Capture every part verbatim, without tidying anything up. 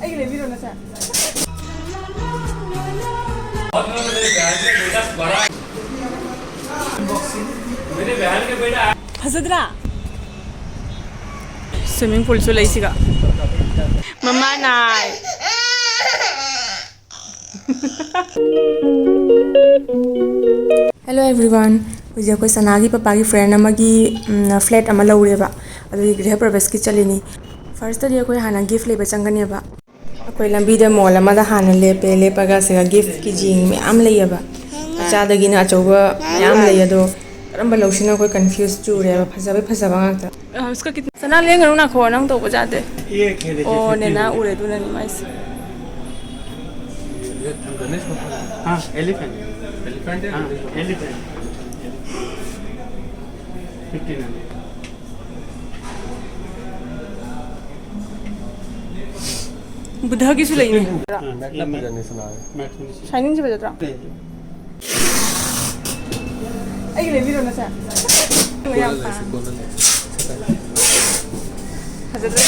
ꯑꯩꯒꯤ ꯂꯩꯕꯤꯔꯣ ꯅꯁꯦ꯫ ꯐꯖꯗ꯭ꯔꯥ? Swimming poolꯁꯨ ꯂꯩꯁꯤꯒ꯫ ꯃꯃꯥ ꯅꯥꯏ꯫ Hello everyone, ꯍꯧꯖꯤꯛ ꯑꯩꯈꯣꯏ ꯁꯅꯥꯒꯤ ꯄꯄꯥꯒꯤ friend ꯑꯃꯒꯤ ꯎꯝ, flat ꯑꯃ ꯂꯧꯔꯦꯕ꯫ ꯑꯗꯨꯒꯤ ꯒ꯭ꯔꯤꯍ ꯄ꯭ꯔꯕꯦꯁꯀꯤ ꯆꯠꯂꯤꯅꯤ꯫ Firstꯇꯗꯤ ꯑꯩꯈꯣꯏ ꯍꯥꯟꯅ gift ꯂꯩꯕ ꯆꯪꯒꯅꯦꯕ꯫ ꯑꯩꯈꯣꯏ ꯂꯝꯕꯤꯗ mall ꯑꯃꯗ ꯍꯥꯟꯅ ꯂꯦꯞꯄꯦ꯫ ꯂꯦꯞꯄꯒ ꯁꯤꯗ giftꯀꯤ ꯌꯦꯡ ꯃꯌꯥꯝ ꯂꯩꯌꯦꯕ꯫ ꯃꯆꯥꯗꯒꯤꯅ ꯑꯆꯧꯕ ꯃꯌꯥꯝ ꯂꯩ꯫ ꯑꯗꯣ ꯀꯔꯝꯕ ꯂꯧꯁꯤꯅꯣ ꯑꯩꯈꯣꯏ confuse ꯆꯨꯔꯦꯕ꯫ ꯐꯖꯕꯩ ꯐꯖꯕ ꯉꯥꯛꯇ꯫ ꯑ, ꯁꯅꯥ ꯂꯦꯡꯒꯅꯨ, ꯅꯥꯈꯣ, ꯅꯪ ꯇꯧꯕ ꯌꯥꯗꯦ꯫ ꯑꯣ, ꯅꯦꯅꯥ ꯎꯔꯦ, ꯑꯗꯨꯅꯅꯤ ꯃꯥꯏꯁꯦ꯫ हाँ, एलिफेंट। एलिफेंट है? हाँ, एलिफेंट। Fifty nine. ꯕꯨꯙꯒꯤꯁꯨ ꯂꯩꯅꯦ꯫ ꯁꯥꯏꯅꯤꯡꯁꯦ ꯐꯖꯗ꯭ꯔꯣ? ꯑꯩꯒꯤ ꯂꯩꯕꯤꯔꯣ ꯅꯁꯦ꯫ ꯌꯥꯝ ꯄꯥꯝꯃꯦ꯫ ꯐꯖꯗ꯭ꯔꯣ?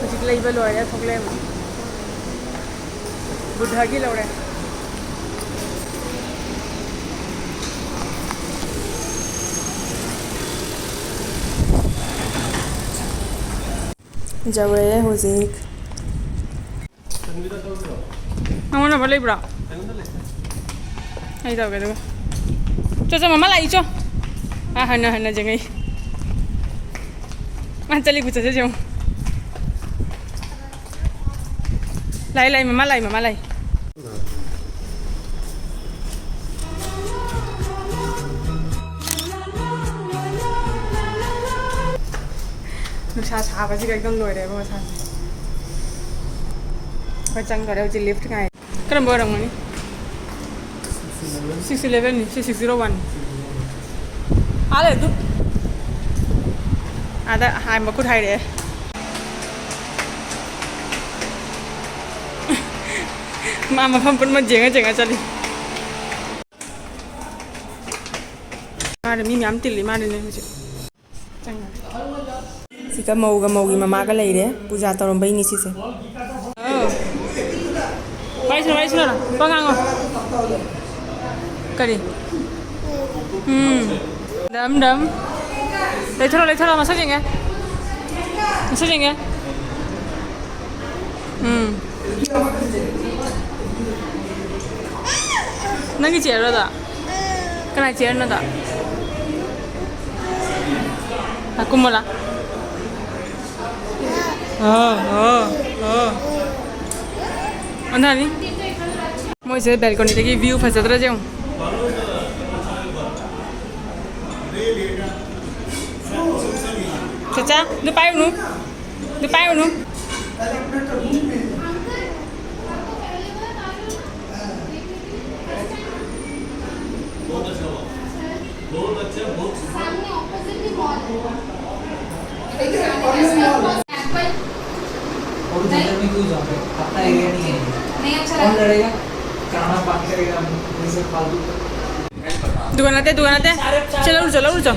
ꯍꯧꯖꯤꯛ ꯂꯩꯕ ꯂꯣꯏꯔꯦ, ꯊꯣꯛꯂꯛꯑꯦ꯫ ꯕꯨꯙꯒꯤ ꯂꯧꯔꯦ꯫ ꯌꯧꯔꯦ ꯍꯧꯖꯤꯛ꯫ ꯅꯪꯉꯣꯟꯗ ꯑꯃ ꯂꯩꯕ꯭ꯔꯣ? ꯑꯩ ꯇꯧꯒꯦ ꯑꯗꯨꯒ꯫ ꯆꯣ, ꯆꯣ, ꯃꯃꯥ ꯂꯥꯛꯏ, ꯆꯣ꯫ ꯑꯥ, ꯍꯟꯅ, ꯍꯟꯅ ꯌꯦꯡꯉꯛꯏ꯫ ꯃꯥ ꯆꯠꯂꯤ ꯈꯨꯆꯠꯁꯦ ꯌꯦꯡꯉꯨ꯫ ꯂꯥꯛꯏ, ꯂꯥꯛꯏ, ꯃꯃꯥ ꯂꯥꯛꯏ, ꯃꯃꯥ ꯂꯥꯛꯏ꯫ ꯅꯨꯡꯁꯥ ꯁꯥꯕꯁꯤꯒ ꯑꯦꯛꯗꯝ ꯂꯣꯏꯔꯦꯕ ꯃꯁꯥꯁꯦ꯫ ꯑꯩꯈꯣꯏ ꯆꯪꯗꯣꯔꯦ ꯍꯧꯖꯤꯛ, lift ꯉꯥꯏ꯫ ꯀꯔꯝꯕ ꯑꯣꯏꯔꯝꯒꯅꯤ? Six elevenꯅꯤ, ꯁꯤ six zero one꯫ ꯑꯥ ꯂꯩ ꯑꯗꯨ꯫ ꯑꯥꯗ ꯍꯥꯏ, ꯃꯈꯨꯠ ꯍꯥꯏꯔꯛꯑꯦ꯫ ꯃꯥ ꯃꯐꯝ ꯄꯨꯝꯅꯃꯛ ꯌꯦꯡꯉ ꯌꯦꯡꯉ ꯆꯠꯂꯤ꯫ ꯃꯥꯅ ꯃꯤ ꯃꯌꯥꯝ ꯇꯤꯜꯂꯤ ꯃꯥꯅꯅꯦ ꯍꯧꯖꯤꯛ꯫ ꯆꯪꯉꯒꯦ꯫ ꯁꯤꯒ ꯃꯧꯒ ꯃꯧꯒꯤ ꯃꯃꯥꯒ ꯂꯩꯔꯦ꯫ ꯄꯨꯖꯥ ꯇꯧꯔꯝꯕꯩꯅꯤ ꯁꯤꯁꯦ꯫ ꯑꯧ꯫ ꯋꯥꯔꯤ ꯁꯥꯟꯅꯔꯣ, ꯋꯥꯔꯤ ꯁꯥꯟꯅꯔꯣ꯫ ꯋꯥ ꯉꯥꯡꯉꯣ꯫ ꯀꯔꯤ? ꯎꯝ꯫ ꯗꯝ, ꯗꯝ꯫ ꯂꯩꯊꯧꯔꯣ, ꯂꯩꯊꯧꯔꯣ, ꯃꯁꯛ ꯌꯦꯡꯒꯦ꯫ ꯃꯁꯛ ꯌꯦꯡꯒꯦ꯫ ꯎꯝ꯫ ꯅꯪꯒꯤ ꯆꯤꯌꯔꯔꯣ ꯑꯗꯣ? ꯀꯅꯥꯏ ꯆꯤꯌꯔꯅꯣ ꯑꯗꯣ? ꯂꯥꯛ, ꯀꯨꯝꯃꯣ ꯂꯥꯛ꯫ ꯑꯣ, ꯑꯣ, ꯑꯣ꯫ ꯑꯣꯟꯊꯅꯤ꯫ ꯃꯣꯏꯁꯦ ꯕꯦꯜꯀꯣꯅꯤꯗꯒꯤ ꯚ꯭ꯌꯨ ꯐꯖꯗ꯭ꯔꯁꯦ ꯌꯦꯡꯉꯨ꯫ ꯆꯆꯥ, ꯑꯗꯨ ꯄꯥꯏꯔꯨꯅꯨ꯫ ꯑꯗꯨ ꯄꯥꯏꯔꯨꯅꯨ꯫ सामने ऑपोजिट भी मॉल है। और उधर में क्यों जाओगे? अपना एरिया नहीं है। नहीं, अच्छा कौन लगा। लड़ेगा? कहाँ बात करेगा? वही सब फालतू। दुकान आते, दुकान आते। चलो, चलो, चलो।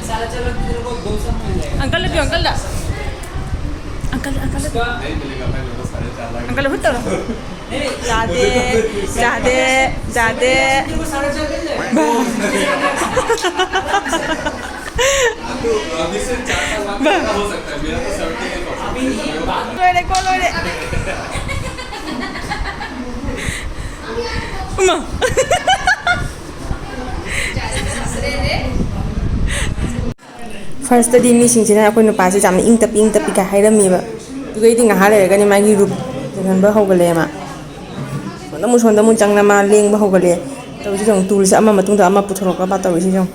Uncle, uncle. Uncle, uncle. नहीं मिलेगा भाई, मेरे को साढ़े चार लाख। अंकल, हुत्तर। जादे, जादे, जादे। तो अभी से चार पाँच लाख का हो सकता है, मेरा तो सेवेंटी नहीं पहुंचा। ꯂꯣꯏꯔꯦꯀꯣ, ꯂꯣꯏꯔꯦ꯫ ꯏꯃꯥ꯫ ꯐꯥꯔꯁꯇꯗꯤ ꯃꯤꯁꯤꯡꯁꯤꯅ ꯑꯩꯈꯣꯏ ꯅꯨꯄꯥꯁꯦ ꯌꯥꯝꯅ ꯏꯪ ꯇꯞꯄꯤ, ꯏꯪ ꯇꯞꯄꯤꯒ ꯍꯥꯏꯔꯝꯃꯦꯕ꯫ ꯑꯗꯨꯗꯩꯗꯤ ꯉꯥꯏꯍꯥꯛ ꯂꯩꯔꯒꯅꯤ ꯃꯥꯒꯤ ꯔꯨꯞ ꯌꯦꯡꯍꯟꯕ ꯍꯧꯒꯠꯂꯛꯑꯦ ꯃꯥ꯫ ꯁꯣꯝꯗ ꯑꯃꯨꯛ, ꯁꯣꯝꯗ ꯑꯃꯨꯛ ꯆꯪꯅ ꯃꯥ ꯂꯦꯡꯕ ꯍꯧꯒꯠꯂꯛꯑꯦ꯫ ꯇꯧꯔꯤꯁꯤ ꯌꯦꯡꯉꯨ, ꯇꯨꯜꯁꯦ ꯑꯃ ꯃꯇꯨꯡꯗ ꯑꯃ ꯄꯨꯊꯣꯔꯛꯄ ꯇꯧꯔꯤꯁꯤ ꯌꯦꯡꯉꯨ꯫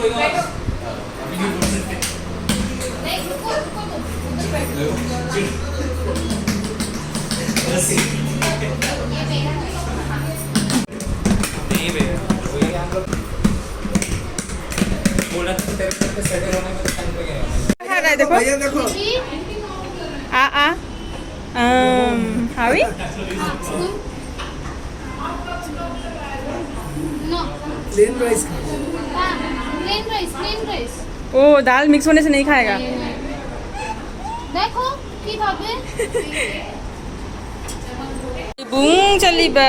नहीं भैया, वही हम लोग बोला था, तेरे को सेटल होने में टाइम लगेगा। देखो। भैया देखो। आ, आ। अम, हावी? प्लेन राइस खा। Plain rice, plain rice. ओ, दाल मिक्स होने से नहीं खाएगा। देखो, की भावे? बुंग चली बा।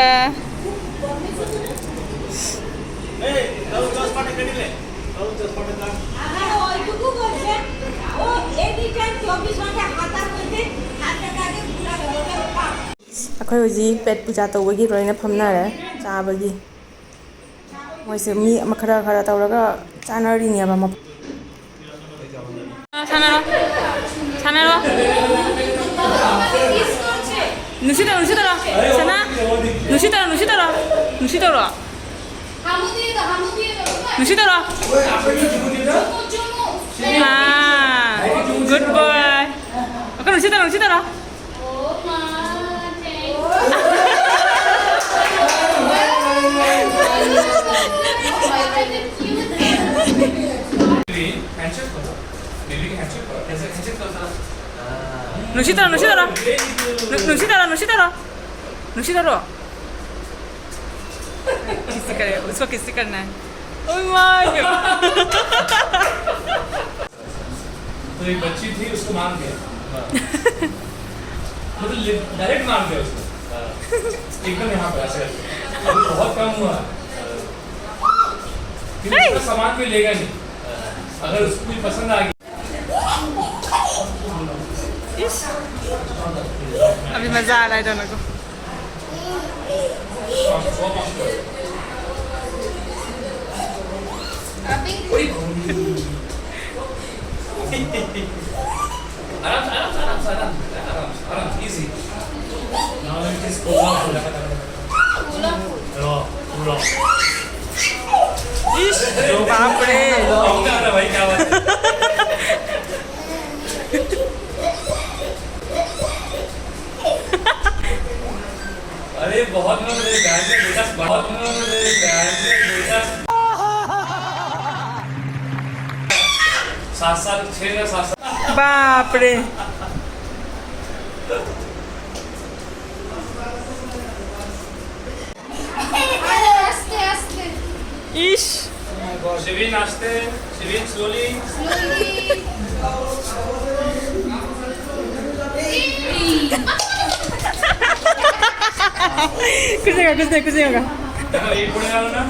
ꯑꯩꯈꯣꯏ ꯍꯧꯖꯤꯛ ꯄꯦꯠ ꯄꯨꯖꯥ ꯇꯧꯕꯒꯤ ꯂꯣꯏꯅ ꯐꯝꯅꯔꯦ ꯆꯥꯕꯒꯤ꯫ ꯃꯣꯏꯁꯦ ꯃꯤ ꯑꯃ ꯈꯔ ꯈꯔ ꯇꯧꯔꯒ ꯆꯥꯅꯔꯤꯅꯦꯕ ꯃꯐꯝ꯫ ꯁꯥꯟꯅꯔꯣ꯫ ꯁꯥꯟꯅꯔꯣ꯫ ꯅꯨꯡꯁꯤꯠ ꯇꯧꯔꯣ, ꯅꯨꯡꯁꯤꯠ ꯇꯧꯔꯣ꯫ ꯁꯅꯥ꯫ ꯅꯨꯡꯁꯤꯠ ꯇꯧꯔꯣ, ꯅꯨꯡꯁꯤꯠ ꯇꯧꯔꯣ꯫ ꯅꯨꯡꯁꯤꯠ ꯇꯧꯔꯣ꯫ ꯅꯨꯡꯁꯤꯠ ꯇꯧꯔꯣ꯫ ꯑꯥ, good boy. ꯑꯩꯈꯣꯏ ꯅꯨꯡꯁꯤꯠ ꯇꯧꯔꯣ, ꯅꯨꯡꯁꯤꯠ ꯇꯧꯔꯣ꯫ Handshake करो। बेबी की handshake करो। कैसे handshake करो साला? नुशिता, नुशिता रो। नु-, नुशिता रो, नुशिता रो। नुशिता रो। किस करे, उसको किस करना है? Oh my God। तो एक बच्ची थी, उसको मार दिया। मतलब, डायरेक्ट मार दिया उसको। एकदम यहाँ पर ऐसे करके। अभी बहुत कम हुआ है। फिर उसका सामान कोई लेगा नहीं। अगर उसको कोई पसंद आ गया। अभी मजा आ रहा है दोनों को। आराम से, आराम से, आराम से, आराम से, आराम से, आराम से, easy। Now it is cool off। Cool off। Raw, cool off। इश, बाप रे। अरे बहुत मेरे बहन के बेटा, बहुत मेरे बहन के बेटा। सात साल, छह या सात साल। बाप रे। इश। शिविन आस्ते, शिविन slowly। कुछ नहीं होगा, कुछ नहीं, कुछ नहीं होगा। देखो, एक उड़े वाला ना।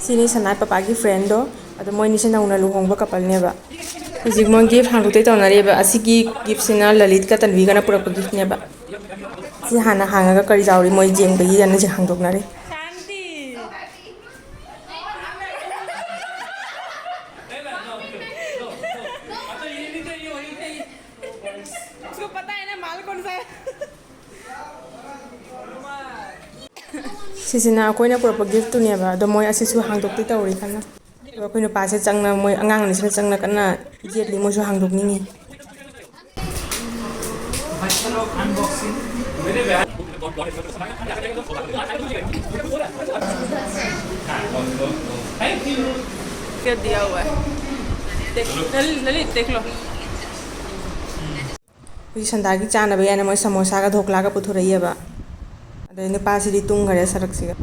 ꯁꯤꯅꯤ ꯁꯅꯥꯏ ꯄꯄꯥꯒꯤ friendꯗꯣ꯫ ꯑꯗꯣ ꯃꯣꯏꯅꯤꯁꯦ ꯅꯧꯅ ꯂꯨꯍꯣꯡꯕ coupleꯅꯦꯕ꯫ ꯍꯧꯖꯤꯛ ꯃꯣꯏ gift ꯍꯥꯡꯗꯣꯛꯇꯣꯏ ꯇꯧꯅꯔꯤꯕ꯫ ꯑꯁꯤꯒꯤ giftꯁꯤꯅ ꯂꯂꯤꯠꯀ ꯇꯟꯕꯤꯒꯅ ꯄꯨꯔꯛꯄ giftꯅꯦꯕ꯫ ꯁꯤ ꯍꯥꯟꯅ ꯍꯥꯡꯉꯒ ꯀꯔꯤ ꯌꯥꯎꯔꯤ ꯃꯣꯏ ꯌꯦꯡꯕꯒꯤ ꯍꯥꯏꯅ ꯁꯤ ꯍꯥꯡꯗꯣꯛꯅꯔꯤ꯫ ꯁꯤꯁꯤꯅ ꯑꯩꯈꯣꯏꯅ ꯄꯨꯔꯛꯄ giftꯇꯨꯅꯦꯕ꯫ ꯑꯗꯣ ꯃꯣꯏ ꯑꯁꯤꯁꯨ ꯍꯥꯡꯗꯣꯛꯇꯣꯏ ꯇꯧꯔꯤ ꯀꯟꯅ꯫ ꯑꯗꯣ ꯑꯩꯈꯣꯏ ꯅꯨꯄꯥꯁꯦ ꯆꯪꯅ, ꯃꯣꯏ ꯑꯉꯥꯡ ꯑꯅꯤꯁꯤꯅ ꯆꯪꯅ ꯀꯟꯅ ꯌꯦꯠꯂꯤ, ꯃꯣꯏꯁꯨ ꯍꯥꯡꯗꯣꯛꯅꯤꯡꯉꯤ꯫ क्या दिया हुआ है? देख, ललित, ललित, देख लो। ꯍꯧꯖꯤꯛ ꯁꯟꯗꯥꯒꯤ ꯆꯥꯅꯕ ꯍꯥꯏꯅ ꯃꯣꯏ ꯁꯃꯣꯁꯥꯒ ꯙꯣꯛꯂꯥꯒ ꯄꯨꯊꯣꯔꯛꯏꯑꯕ꯫ ꯑꯗꯩ ꯅꯨꯄꯥꯁꯤꯗꯤ ꯇꯨꯝꯈꯔꯦ ꯁꯔꯛꯁꯤꯒ꯫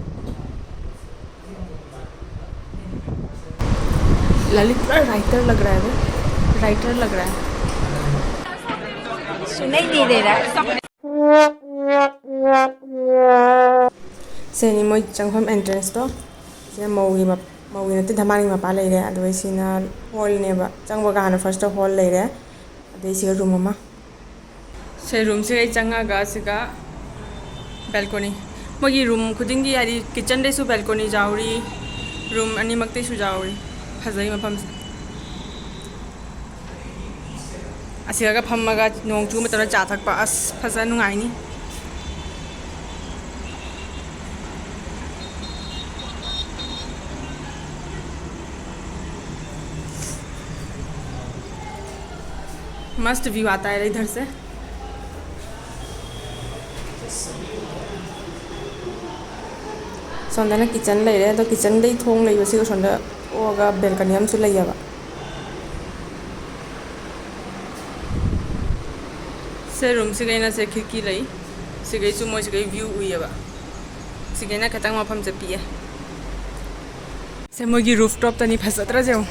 ललित पूरा राइटर लग रहा है वो, राइटर लग रहा है। सुनाई नहीं दे रहा है। ꯁꯤꯅꯤ ꯃꯣꯏ ꯆꯪꯐꯝ entranceꯇꯣ꯫ ꯁꯤꯅ ꯃꯧꯒꯤ ꯃꯞ-, ꯃꯧꯒꯤ ꯅꯠꯇꯦ, ꯙꯃꯥꯟꯒꯤ ꯃꯄꯥ ꯂꯩꯔꯦ꯫ ꯑꯗꯨꯒ ꯁꯤꯅ hallꯅꯦꯕ꯫ ꯆꯪꯕꯒ ꯍꯥꯟꯅ firstꯇ hall ꯂꯩꯔꯦ꯫ ꯑꯗꯩ ꯁꯤꯒ room ꯑꯃ꯫ ꯁꯦ roomꯁꯤꯒ ꯑꯩ ꯆꯪꯉꯒ ꯁꯤꯒ balcony꯫ ꯃꯣꯏꯒꯤ room ꯈꯨꯗꯤꯡꯒꯤ ꯍꯥꯏꯗꯤ kitchenꯗꯩꯁꯨ balcony ꯌꯥꯎꯔꯤ, room ꯑꯅꯤꯃꯛꯇꯩꯁꯨ ꯌꯥꯎꯔꯤ꯫ ꯐꯖꯩ ꯃꯐꯝꯁꯦ꯫ ꯑꯁꯤꯗꯒ ꯐꯝꯃꯒ ꯅꯣꯡ ꯆꯨꯕ ꯃꯇꯝꯗ ꯆꯥ ꯊꯛꯄ, ꯑꯁ, ꯐꯖꯅ ꯅꯨꯡꯉꯥꯏꯅꯤ꯫ मस्त व्यू आता है इधर से। ꯁꯣꯝꯗꯅ ꯀꯤꯠꯆꯟ ꯂꯩꯔꯦ, ꯑꯗꯣ ꯀꯤꯠꯆꯟꯗꯩ ꯊꯣꯡ ꯂꯩꯕꯁꯤꯒ ꯁꯣꯝꯗ ꯊꯣꯛꯑꯒ ꯕꯦꯜꯀꯅꯤ ꯑꯃꯁꯨ ꯂꯩꯌꯦꯕ꯫ ꯁꯦ ꯔꯨꯝꯁꯤꯒꯩꯅ ꯁꯦ ꯈꯤꯔꯀꯤ ꯂꯩ, ꯁꯤꯒꯩꯁꯨ ꯃꯣꯏ ꯁꯤꯒꯩ ꯚ꯭ꯌꯨ ꯎꯏꯌꯦꯕ, ꯁꯤꯒꯩꯅ ꯈꯤꯇꯪ ꯃꯐꯝꯁꯦ ꯄꯤꯛꯑꯦ꯫ ꯁꯦ ꯃꯣꯏꯒꯤ ꯔꯨꯐ ꯇꯣꯞꯇꯅꯤ, ꯐꯖꯗ꯭ꯔꯥ ꯌꯦꯡꯉꯨ꯫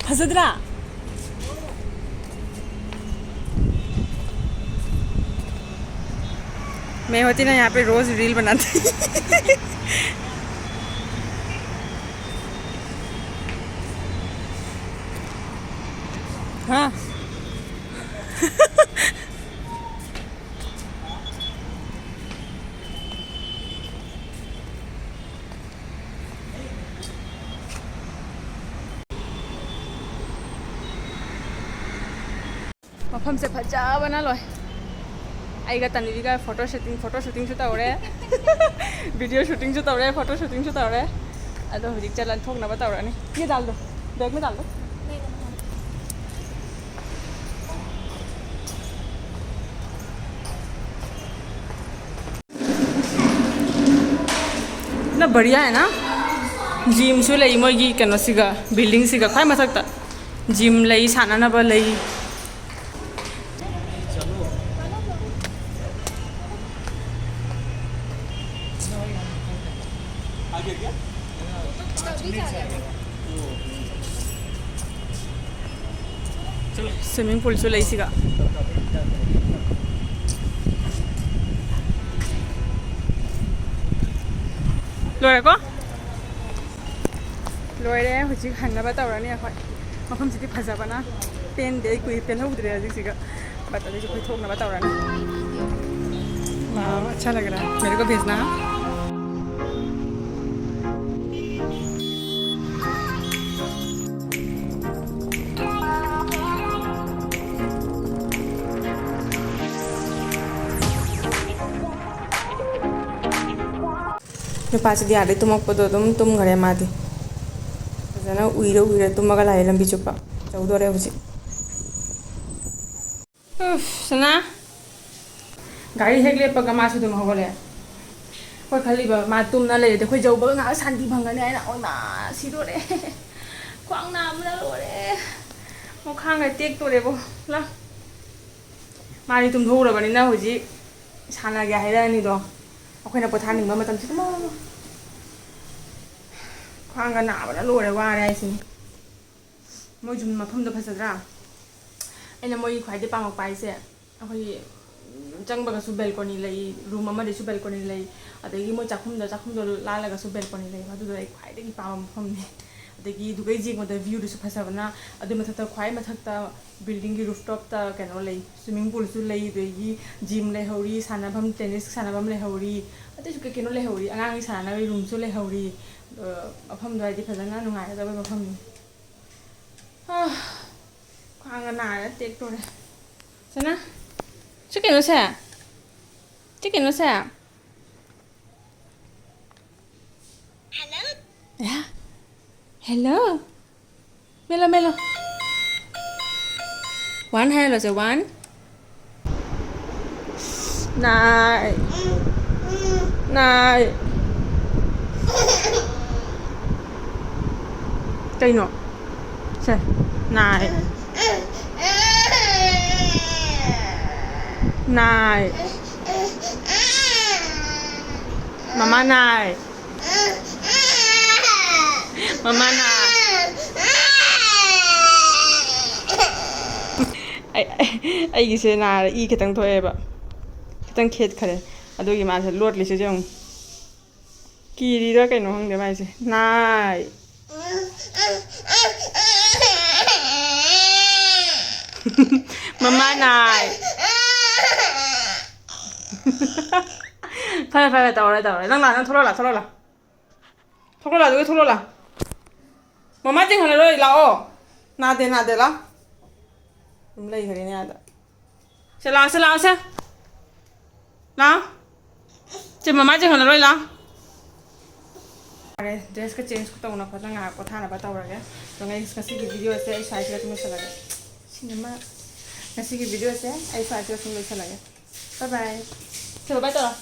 ꯐꯖꯗ꯭ꯔꯥ? मैं होती ना यहाँ पे रोज रील बनाती। हाँ। ꯃꯐꯝꯁꯦ ꯐꯖꯕꯅ ꯂꯣꯏ꯫ ꯑꯩꯒ ꯇꯟꯕꯤꯒ ꯐꯣꯇꯣ ꯁꯨꯇꯤꯡ, ꯐꯣꯇꯣ ꯁꯨꯇꯤꯡꯁꯨ ꯇꯧꯔꯦ, ꯚꯤꯗꯤꯑꯣ ꯁꯨꯇꯤꯡꯁꯨ ꯇꯧꯔꯦ, ꯐꯣꯇꯣ ꯁꯨꯇꯤꯡꯁꯨ ꯇꯧꯔꯦ꯫ ꯑꯗꯣ ꯍꯧꯖꯤꯛ ꯆꯠꯂ ꯊꯣꯛꯅꯕ ꯇꯧꯔꯅꯤ꯫ ये डाल दो, बैग में डाल दो। ना बढ़िया है ना? ꯖꯤꯝꯁꯨ ꯂꯩ ꯃꯣꯏꯒꯤ ꯀꯩꯅꯣꯁꯤꯒ, ꯕꯤꯜꯗꯤꯡꯁꯤꯒ ꯈ꯭ꯋꯥꯏ ꯃꯊꯛꯇ꯫ ꯖꯤꯝ ꯂꯩ, ꯁꯥꯟꯅꯅꯕ ꯂꯩ꯫ ꯁ꯭ꯋꯤꯃꯤꯡ ꯄꯨꯜꯁꯨ ꯂꯩ ꯁꯤꯒ꯫ ꯂꯣꯏꯔꯦꯀꯣ? ꯂꯣꯏꯔꯦ꯫ ꯍꯧꯖꯤꯛ ꯍꯟꯅꯕ ꯇꯧꯔꯅꯤ ꯑꯩꯈꯣꯏ꯫ ꯃꯐꯝꯁꯤꯗꯤ ꯐꯖꯕꯅ ꯄꯦꯟꯗꯦ꯫ ꯑꯩ ꯀꯨꯏ ꯄꯦꯜꯍꯧꯗ꯭ꯔꯦ ꯍꯧꯖꯤꯛꯁꯤꯒ꯫ But ꯑꯗꯨꯏꯁꯨ ꯑꯩꯈꯣꯏ ꯊꯣꯛꯅꯕ ꯇꯧꯔꯅꯤ꯫ Wow, अच्छा लग रहा है। मेरे को भेजना है। ꯅꯨꯄꯥꯁꯤꯗꯤ ꯑꯥꯗꯩ ꯇꯨꯝꯃꯛꯄꯗꯣ ꯑꯗꯨꯝ ꯇꯨꯝꯈ꯭ꯔꯦ ꯃꯥꯗꯤ꯫ ꯐꯖꯅ ꯎꯏꯔ ꯎꯏꯔ ꯇꯨꯝꯃꯒ ꯂꯥꯛꯑꯦ ꯂꯝꯕꯤ ꯆꯨꯞꯄ꯫ ꯇꯧꯗꯣꯔꯦ ꯍꯧꯖꯤꯛ꯫ ꯎꯐ, ꯁꯅꯥ꯫ ꯒꯥꯔꯤ ꯍꯦꯛ ꯂꯦꯞꯄꯒ ꯃꯥꯁꯨ ꯑꯗꯨꯝ ꯍꯧꯒꯠꯂꯦ꯫ ꯑꯩꯈꯣꯏ ꯈꯜꯂꯤꯕ ꯃꯥ ꯇꯨꯝꯅ ꯂꯩꯔꯗꯤ ꯑꯩꯈꯣꯏ ꯌꯧꯕꯒ ꯉꯥꯏꯍꯥꯛ ꯁꯥꯟꯇꯤ ꯐꯪꯒꯅꯤ ꯍꯥꯏꯅ꯫ ꯑꯣꯏꯃꯥ, ꯁꯤꯗꯣꯔꯦ꯫ ꯈ꯭ꯋꯥꯡ ꯅꯥꯕꯅ ꯂꯣꯏꯔꯦ꯫ ꯃꯈ꯭ꯋꯥꯡꯒ ꯇꯦꯛꯇꯣꯔꯦꯕꯣ꯫ ꯂꯥ꯫ ꯃꯥꯗꯤ ꯇꯨꯝꯊꯣꯛꯎꯔꯕꯅꯤꯅ ꯍꯧꯖꯤꯛ ꯁꯥꯟꯅꯒꯦ ꯍꯥꯏꯔꯛꯑꯅꯤꯗꯣ꯫ ꯑꯩꯈꯣꯏꯅ ꯄꯣꯊꯥꯅꯤꯡꯕ ꯃꯇꯝꯁꯤꯗ꯫ ꯃꯥ, ꯃꯥ, ꯃꯥ꯫ ꯈ꯭ꯋꯥꯡꯒ ꯅꯥꯕꯅ ꯂꯣꯏꯔꯦ, ꯋꯥꯔꯦ ꯍꯥꯏꯁꯤꯅꯤ꯫ ꯃꯣꯏꯁꯨ ꯃꯐꯝꯗꯣ ꯐꯖꯗ꯭ꯔꯥ? ꯑꯩꯅ ꯃꯣꯏꯒꯤ ꯈ꯭ꯋꯥꯏꯗꯩ ꯄꯥꯝꯃꯛꯄ ꯍꯥꯏꯁꯦ, ꯑꯩꯈꯣꯏꯒꯤ, ꯎꯝ, ꯆꯪꯕꯒꯁꯨ balcony ꯂꯩ, room ꯑꯃꯗꯁꯨ balcony ꯂꯩ, ꯑꯗꯒꯤ ꯃꯣꯏ ꯆꯥꯛꯈꯨꯝꯗ, ꯆꯥꯛꯈꯨꯝꯗꯣ ꯂꯥꯜꯂꯒꯁꯨ balcony ꯂꯩ꯫ ꯑꯗꯨꯗꯣ ꯑꯩ ꯈ꯭ꯋꯥꯏꯗꯒꯤ ꯄꯥꯝꯕ ꯃꯐꯝꯅꯤ꯫ ꯑꯗꯒꯤ ꯑꯗꯨꯒꯩ ꯌꯦꯡꯕꯗ view ꯗꯨꯁꯨ ꯐꯖꯕꯅ, ꯑꯗꯨꯏ ꯃꯊꯛꯇ, ꯈ꯭ꯋꯥꯏ ꯃꯊꯛꯇ building ꯒꯤ rooftop ꯇ ꯀꯩꯅꯣ ꯂꯩ, swimming pool ꯁꯨ ꯂꯩ, ꯑꯗꯒꯤ gym ꯂꯩꯍꯧꯔꯤ, ꯁꯥꯟꯅꯐꯝ, tennis ꯁꯥꯟꯅꯐꯝ ꯂꯩꯍꯧꯔꯤ, ꯑꯇꯩꯁꯨ ꯀꯩ ꯀꯩꯅꯣ ꯂꯩꯍꯧꯔꯤ, ꯑꯉꯥꯡꯒꯤ ꯁꯥꯟꯅꯅꯕꯒꯤ room ꯁꯨ ꯂꯩꯍꯧꯔꯤ꯫ ꯑ, ꯃꯐꯝꯗꯣ ꯍꯥꯏꯗꯤ ꯐꯖꯅ ꯅꯨꯡꯉꯥꯏꯒꯗꯕ ꯃꯐꯝꯅꯤ꯫ ꯑ, ꯈ꯭ꯋꯥꯡꯒ ꯅꯥꯔꯦ, ꯇꯦꯛꯇꯣꯔꯦ꯫ ꯁꯅꯥ, ꯁꯤ ꯀꯩꯅꯣꯁꯦ? ꯁꯤ ꯀꯩꯅꯣꯁꯦ? Hello? ꯑꯌꯥ, hello? Mellow, mellow. One ꯍꯥꯏꯍꯜꯂꯣꯁꯦ, one꯫ ꯅꯥꯏ꯫ ꯅꯥꯏ꯫ ꯀꯩꯅꯣ? ꯁꯦ, ꯅꯥꯏ꯫ ꯅꯥꯏ꯫ ꯃꯃꯥ ꯅꯥꯏ꯫ ꯃꯃꯥ ꯅꯥꯏ꯫ ꯑꯩ-, ꯑꯩꯒꯤꯁꯦ ꯅꯥꯔꯦ, ꯏ ꯈꯤꯇꯪ ꯊꯣꯛꯑꯦꯕ꯫ ꯈꯤꯇꯪ ꯈꯦꯠꯈ꯭ꯔꯦ꯫ ꯑꯗꯨꯒꯤ ꯃꯥꯁꯦ ꯂꯣꯠꯂꯤꯁꯦ ꯌꯦꯡꯉꯨ꯫ ꯀꯤꯔꯤꯔꯥ ꯀꯩꯅꯣ ꯈꯪꯗꯦ ꯃꯥꯏꯁꯦ꯫ ꯅꯥꯏ꯫ ꯃꯃꯥ ꯅꯥꯏ꯫ ꯐꯔꯦ, ꯐꯔꯦ, ꯇꯧꯔꯦ, ꯇꯧꯔꯦ꯫ ꯅꯪ ꯂꯥꯛ, ꯅꯪ ꯊꯣꯛꯂꯛꯑꯣ ꯂꯥꯛ, ꯊꯣꯛꯂꯛꯑꯣ ꯂꯥꯛ꯫ ꯊꯣꯛꯂꯛꯑꯣ ꯂꯥꯛ, ꯑꯗꯨꯒ ꯊꯣꯛꯂꯛꯑꯣ ꯂꯥꯛ꯫ ꯃꯃꯥ ꯆꯤꯡꯍꯜꯂꯔꯣꯏ, ꯂꯥꯛꯑꯣ꯫ ꯅꯥꯗꯦ, ꯅꯥꯗꯦ, ꯂꯥꯛꯑꯣ꯫ ꯑꯗꯨꯝ ꯂꯩꯈ꯭ꯔꯦꯅꯦ ꯑꯥꯗ꯫ ꯁꯦ ꯂꯥꯛꯑꯣ, ꯁꯦ ꯂꯥꯛꯑꯣ, ꯁꯦ꯫ ꯂꯥꯛꯑꯣ꯫ ꯁꯦ ꯃꯃꯥ ꯆꯤꯡꯍꯜꯂꯔꯣꯏ, ꯂꯥꯛꯑꯣ꯫ ꯐꯔꯦ, ꯗ꯭ꯔꯦꯁꯀ ꯆꯦꯟꯖ ꯇꯧꯅ ꯈꯣꯠꯅ ꯉꯥꯏꯍꯥꯛ ꯄꯣꯊꯥꯅꯕ ꯇꯧꯔꯒꯦ꯫ ꯑꯗꯣ ꯉꯁꯤꯒꯤ ꯚꯤꯗꯤꯑꯣꯁꯦ ꯑꯩ ꯁ꯭ꯋꯥꯏꯁꯤꯗ ꯑꯗꯨꯝ ꯂꯣꯏꯁꯤꯜꯂꯒꯦ꯫ ꯁꯤꯅꯦꯃꯥ, ꯉꯁꯤꯒꯤ ꯚꯤꯗꯤꯑꯣꯁꯦ ꯑꯩ ꯁ꯭ꯋꯥꯏꯁꯤꯗ ꯑꯗꯨꯝ ꯂꯣꯏꯁꯤꯜꯂꯒꯦ꯫ ꯕꯥꯏ ꯕꯥꯏ꯫ ꯁꯦ ꯕꯥꯏ ꯕꯥꯏ ꯇꯧꯔꯣ꯫